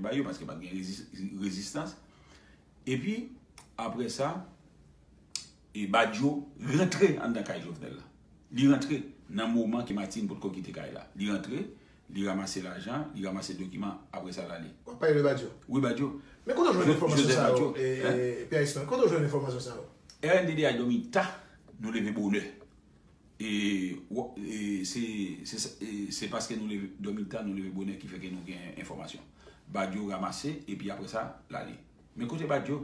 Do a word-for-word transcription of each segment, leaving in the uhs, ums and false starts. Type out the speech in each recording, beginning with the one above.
ba yo, paske pa t gen rezis- rezistans. Epi, apre sa, e Badio rantre anndan kay Jovenel la. Li rantre nan moman ke Martine potko kite kay la. Li rantre, li ranmase lajan, li ranmase dokiman, apre sa l ale. W ap pale de Badio? Wi, Badio. Men kote w jwenn enfòmasyon sa yo, Pierre Ismaël? Kote w jwenn enfòmasyon sa yo? R N D D A dòmi ta, nou leve bonè. E, e se, se, e se paske nou leve, dòmi ta, nou leve bonè ki fè ke nou gen enfòmasyon. Badio ranmase, epi apre sa, l ale. Men kote Badio?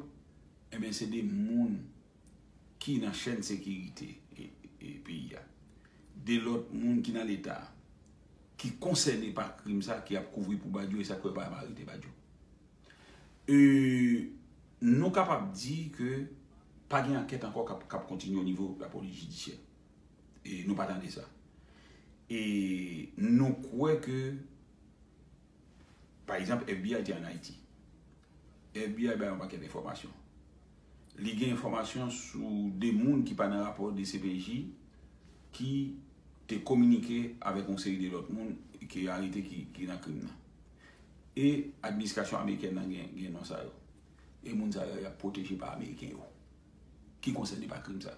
Ebyen, se de moun ki nan chèn sekirite e, e peyi a. De lòt moun ki nan Leta a, ki konsène pa krim sa, ki ap kouvri pou Badio, e sa k fè yo pa janm arete Badio. E, nou kapab di ke pa gen ankèt ankò k ap, k ap kontinye o nivo lapolis jidisyè. E nou pa tande sa. E nou kwè ke, pa egzanp, F B I te ann Ayiti. F B I bay yon pakèt enfòmasyon. Li gen enfòmasyon sou de moun ki pa nan rapò D C P J ki te kominike avèk yon seri de lòt moun ki arete ki, ki nan krim nan. E administrasyon amerikèn nan gen, gen non sa yo. E moun sa yo, y ap pwoteje pa Ameriken yo. Ki konsène pa krim sa.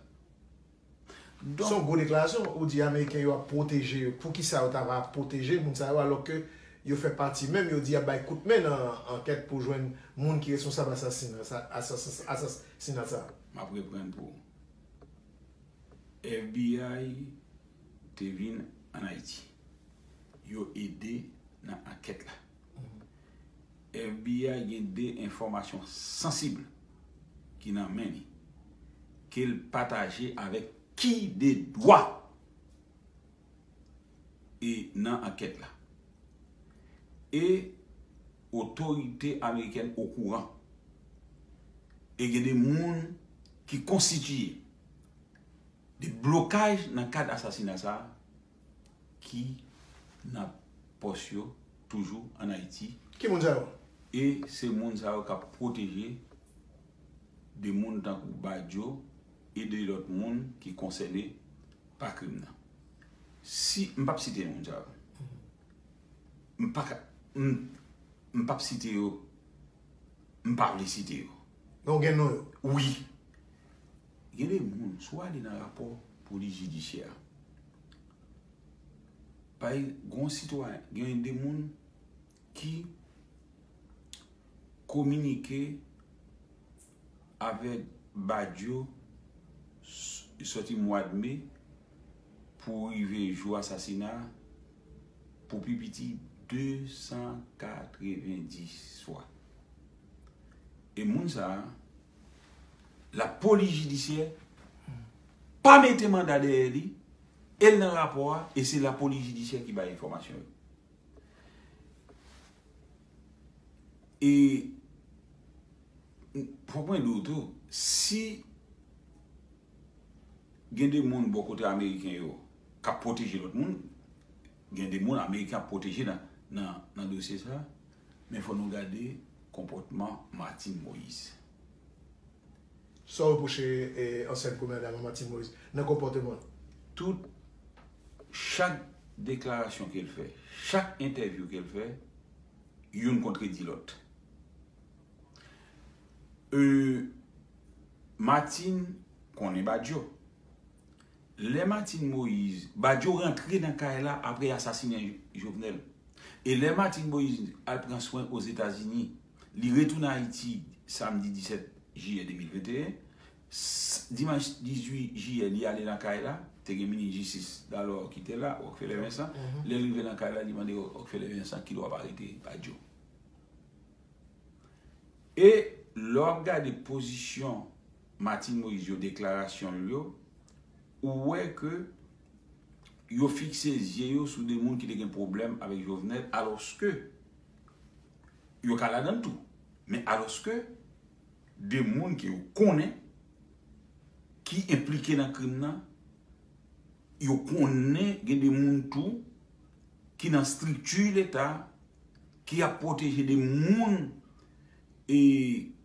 Se yon gwo deklarasyon. Ou di Ameriken yo ap pwoteje yo. Poukisa yo ta va ap pwoteje moun sa yo, alò ke yo fè pati menm, yo di y ap bay koutmen nan ankèt pou jwenn moun ki responsab asasina sa, asas- asasina sa? M ap reprann pou ou. F B I te vin ann Ayiti. Yo ede nan ankèt la. F B I gen de enfòmasyon sansib ki nan men li, ke l pataje avèk ki de dwa e nan ankèt la. E otorite amerikèn okouran. E gen de moun ki konstitiye de blokaj nan kad asasina sa a ki nan pòs yo toujou ann Ayiti. Ki moun sa yo? E se moun sa yo k ap pwoteje de moun tankou Badio e de lòt moun ki konsène pa krim nan. Si, m p ap site moun sa yo. M pa ka, m, m p ap site yo, m pa vle site yo. Men w gen non yo? Wi. Gen de moun, si w ale nan rapò polis jidisyè a, pa gen yon sitwayen, gen de moun ki kominike avèk Badio s- sòti mwa de me pou rive jou asasina a pou pi piti de san katrevenndis fwa. E moun sa a, lapolis jidisyè pa mete manda dèyè li, e l nan rapò a, e se lapolis jidisyè ki bay enfòmasyon yo. E fòk mwen di w tou, si gen de moun bò kote ameriken yo k ap pwoteje lòt moun, gen de moun ameriken ap pwoteje nan, nan, nan dosye sa, men fò nou gade konpòtman Martine Moïse. Sa w repwoche, e, ansyen premyè dam Martine Moïse nan konpòteman l? Tout, chak deklarasyon ke l fè, chak entèvyou ke l fè, youn kontredi lòt. E, Martine konnen Badio. Lè Martine Moïse, Badio rantre nan kay la apre asasinen Jovenel. E lè Martine Moïse al pran swen Ozetazini, li retounen Ayiti samdi disèt jiyè de mil venteyen. S- Dimanch dizuit jiyè, li ale nan kay la, te gen minis jistis dalò ki te la, Rockefeller Vincent. Lè l rive nan kay la, li mande Rockefeller Vincent kilè w ap arete Badio. E lè w ap gade pozisyon Martine Moïse yo, deklarasyon l yo, ou wè ke yo fikse zye yo sou de moun ki te gen pwoblèm avèk Jovenel, alòske yo ka ladan l tou. Men alòske de moun ke yo konnen ki enplike nan krim nan, yo konnen gen de moun tou ki nan estrikti Leta ki ap pwoteje de moun e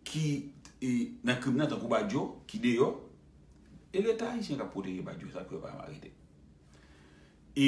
ki e, nan krim nan, tankou Badio, ki deyò. E Leta ayisyen k ap pwoteje Badio, sa k fè yo pa janm arete. E